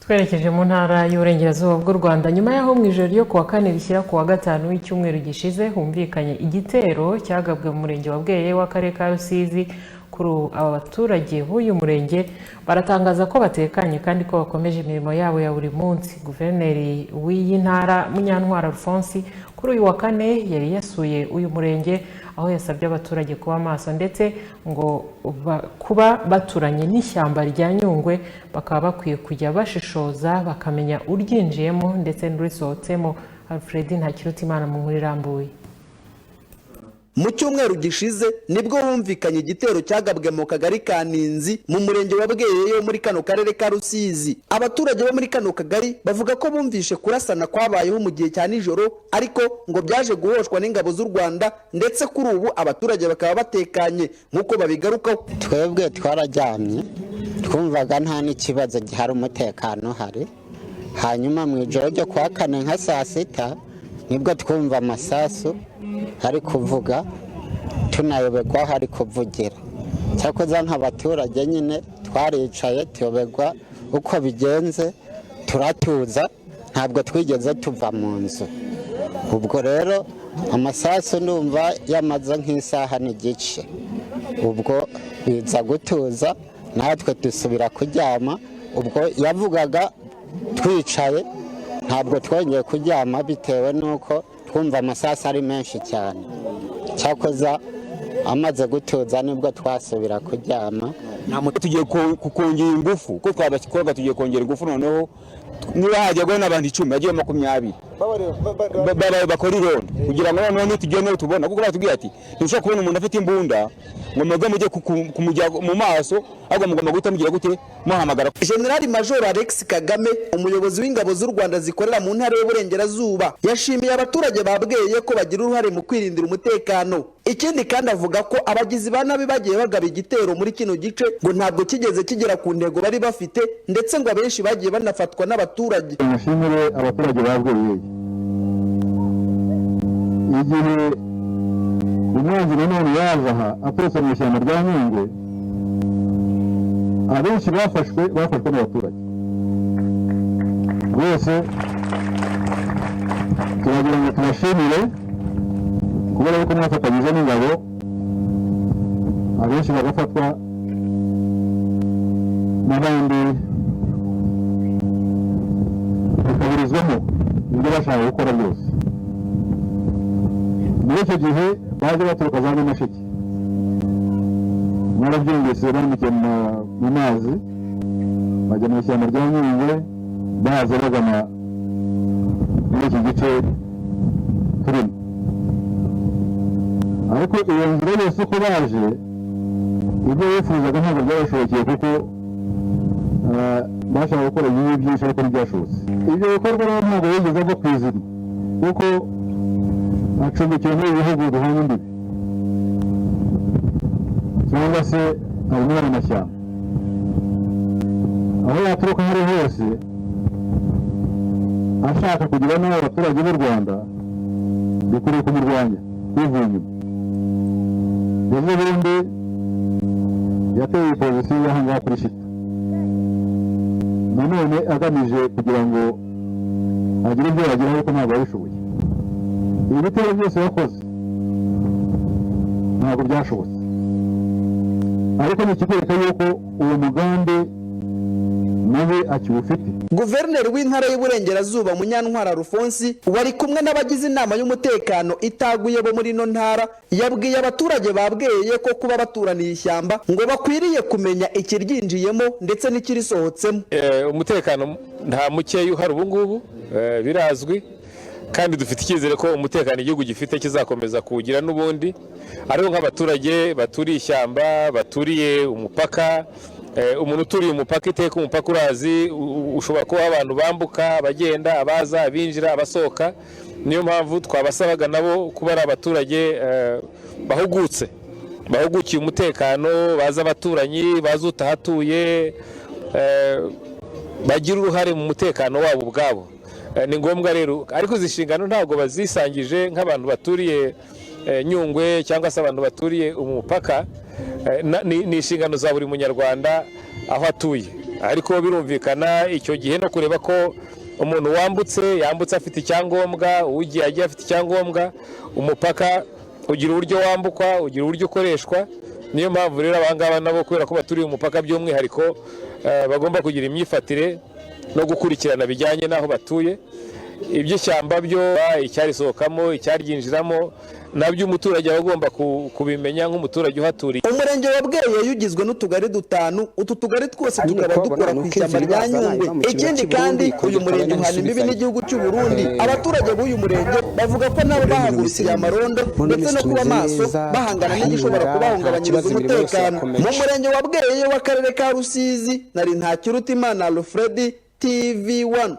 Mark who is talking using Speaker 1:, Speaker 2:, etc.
Speaker 1: Twerekeje mu Ntara y'Uburengerazuba bw'u Rwanda, nyuma y'aho mu ijoro ryo kuwa kane rishyira ku wa gatanu w'icyumweru gishize humvikanye igitero cyagabwe mu Murenge wa Bweyeye w'Akarere ka Rusizi. Kuri ubu aba baturage b'uyu murenge baratangaza ko batekanye kandi ko bakomeje imirimo yabo ya buri munsi. Guverineri w'iyi ntara, Munyantwari Alphonse, kuri uyu wa kane yari yasuye uyu murenge, aho yasabye abaturage kuba maso, ndetse ngo kuba baturanye n'ishyamba rya Nyungwe bakaba bakwiye kujya bashishoza bakamenya uryinjiyemo ndetse n'urisohotsemo. Alfred Ntakirutimana mu nkuru irambuye.
Speaker 2: Mu cyumweru gishize nibwo humvikanye igitero cyagabwe mu Kagari ka Ninzi mu Murenge wa Bweyeye wo muri kano Karere ka Rusizi. Abaturage bo muri kano kagari bavuga ko bumvishe kurasana kwabayeho mu gihe cya nijoro, ariko ngo byaje guhoshwa n'ingabo z'u Rwanda, ndetse kuri ubu abaturage bakaba batekanye nk'uko babigarukaho.
Speaker 3: Twebwe twararyamye, twumvaga nta n'ikibazo gihari, umutekano uhari. Hanyuma mu ijoro ryo kuwa kane nka saa 6 nibwo twumva amasasu ari kuvuga, tunayoberwa aho ari kuvugira. Cyakoze nk'abaturage nyine twaricaye, tuyoberwa uko bigenze, turatuza, ntabwo twigeze tuva mu nzu. Ubwo rero amasasu ndumva yamaze nk'isaha n'igice, ubwo biza gutuza, natwe dusubira kuryama. Ubwo yavugaga twicaye, ntabwo twongeye kuryama bitewe n'uko twumva amasasu ari menshi cyane. Cyakoza amaze gutuza nibwo twasubira kuryama.
Speaker 4: Tugiye kongera ingufu ko twabakobwa, tugiye kongera ingufu. Noneho niba hajyaho n'abantu 10, hagiye 20 bakora irondo, kugira ngo noneho nitugenda tubona, kuko batubwiye ati ntidushobora kubona umuntu afite imbunda ngo mwebwe mujye kumujya mu maso, ahubwo mugomba guhita mugira gute? Muhamagara.
Speaker 2: Generali Major Alex Kagame, umuyobozi w'ingabo z'u Rwanda zikorera mu Ntara y'Uburengerazuba, yashimiye abaturage babwiye ko bagira uruhare mu kwirindira umutekano. Ikindi kandi avuga ko abagizi ba nabi bagiye bagaba igitero muri kino gice ngo ntabwo kigeze kigera ku ntego bari bafite, ndetse ngo abenshi bagiye banafatwa n'abaturage.
Speaker 5: Mushimire abaturage ba Bweyeye. Igihe umwanzi nanone yaza aha aturutse mu ishyamba rya Nyungwe, abenshi bafashwe n'abaturage rwose. Turagira ngo tubashimire kubera yuko mwafatanyije n'ingabo, abenshi bagafatwa n'abandi bikaburizwamo ibyo bashaka gukora byose. Muri icyo gihe baje baturuka za Nyamasheke, mwarabyumvise, barimukiye mu mazi bajya mu ishyamba rya Nyungwe, baza bagana muri iki gice turimo. Ariko iyo nzira yose uko baje, ibyo bifuzaga ntabwo byabashobokeye, kuko bashaka gukora ibibi byinshi ariko ntibyashobotse. Ibyo bikorwa rero ntabwo bigeze ava ku izima, kuko acumbikiwe muri ibi bihugu duhana imbibi cyangwa se ari muri ayo mashyamba. Aho yaturuka aho ari hose ashaka kugira nabi abaturage b'u Rwanda, dukwiriye kumurwanya twivuye inyuma. Ejo bundi yateye position y'aha ngaha kuri Shita, nanone agamije kugira ngo agire ibyo yageraho, ariko ntabwo yabishoboye. Ibi bitero byose yakoze ntabwo byashobotse, ariko ni ikikwereka yuko uwo mugambi mubi akiwufite.
Speaker 2: Guverineri w'Intara y'Iburengerazuba, Munyantwari Alphonse, wari kumwe n'abagize inama y'umutekano itaguye bo muri ino ntara, yabwiye abaturage babwiye ko kuba baturaniye ishyamba ngo bakwiriye kumenya ikiryinjiyemo ndetse n'ikirisohotsemo.
Speaker 6: Umutekano nta mukeya uhari ubu ngubu, birazwi, kandi dufite icyizere ko umutekano igihugu gifite kizakomeza kuwugira n'ubundi. Ariko nk'abaturage baturiye ishyamba, baturiye umupaka, umuntu uturiye umupaka, iteka umupaka urazi ushobora kuba abantu bambuka, abagenda, abaza, abinjira, abasohoka. Niyo mpamvu twabasabaga nabo kuba ari abaturage bahugutse, bahugukiye umutekano, bazi abaturanyi, bazi utahatuye, bagira uruhare mu mutekano wabo ubwabo. Ni ngombwa rero, ariko izi nshingano ntabwo bazisangije nk'abantu baturiye Nyungwe cyangwa se abantu baturiye umupaka. Ni inshingano za buri Munyarwanda. aho atuye. Ariko birumvikana icyo gihe no kureba ko umuntu wambutse yambutse afite icyangombwa, ugiye agiye afite icyangombwa. Umupaka ugira uburyo wambukwa, ugira uburyo ukoreshwa. Niyo mpamvu rero abangaba nabo, kubera ko baturiye umupaka by'umwihariko, bagomba kugira imyifatire no gukurikirana bijyanye n'aho batuye. Iby'ishyamba byo, icyarisohokamo, icyaryinjiramo, nabyo umuturage aba agomba kubimenya nk'umuturage uhaturiye.
Speaker 2: Umurenge wa Bweyoyo ugizwe n'utugari dutanu. Utu tugari twose
Speaker 7: Nyine
Speaker 2: tukaba
Speaker 7: kubabona
Speaker 2: dukora
Speaker 7: ni
Speaker 2: ku
Speaker 7: uko
Speaker 2: ishyamba
Speaker 7: inzira
Speaker 2: rya
Speaker 7: ibaza
Speaker 2: Nyungwe.
Speaker 7: iva mu kibaya
Speaker 2: Ikindi
Speaker 7: cy'i
Speaker 2: kandi,
Speaker 7: Burundi
Speaker 2: uyu
Speaker 7: ikongera
Speaker 2: murenge uhana imbibi
Speaker 7: ikabona.
Speaker 2: n'igihugu cy'u Burundi. Abaturage b'uyu murenge bavuga ko nabo bahagurukiye amarondo
Speaker 7: Muri
Speaker 2: ndetse no
Speaker 7: minsi
Speaker 2: kuba
Speaker 7: tumeze
Speaker 2: maso,
Speaker 7: neza,
Speaker 2: bahangana n'igishobora
Speaker 7: turahinga, nta
Speaker 2: kubahungabanyiriza
Speaker 7: kibazo, imirimo yose
Speaker 2: umutekano.
Speaker 7: irakomeje.
Speaker 2: Mu murenge wa Bweyoyo w'akarere ka Rusizi, nari Ntakirutimana Alfred, TV1.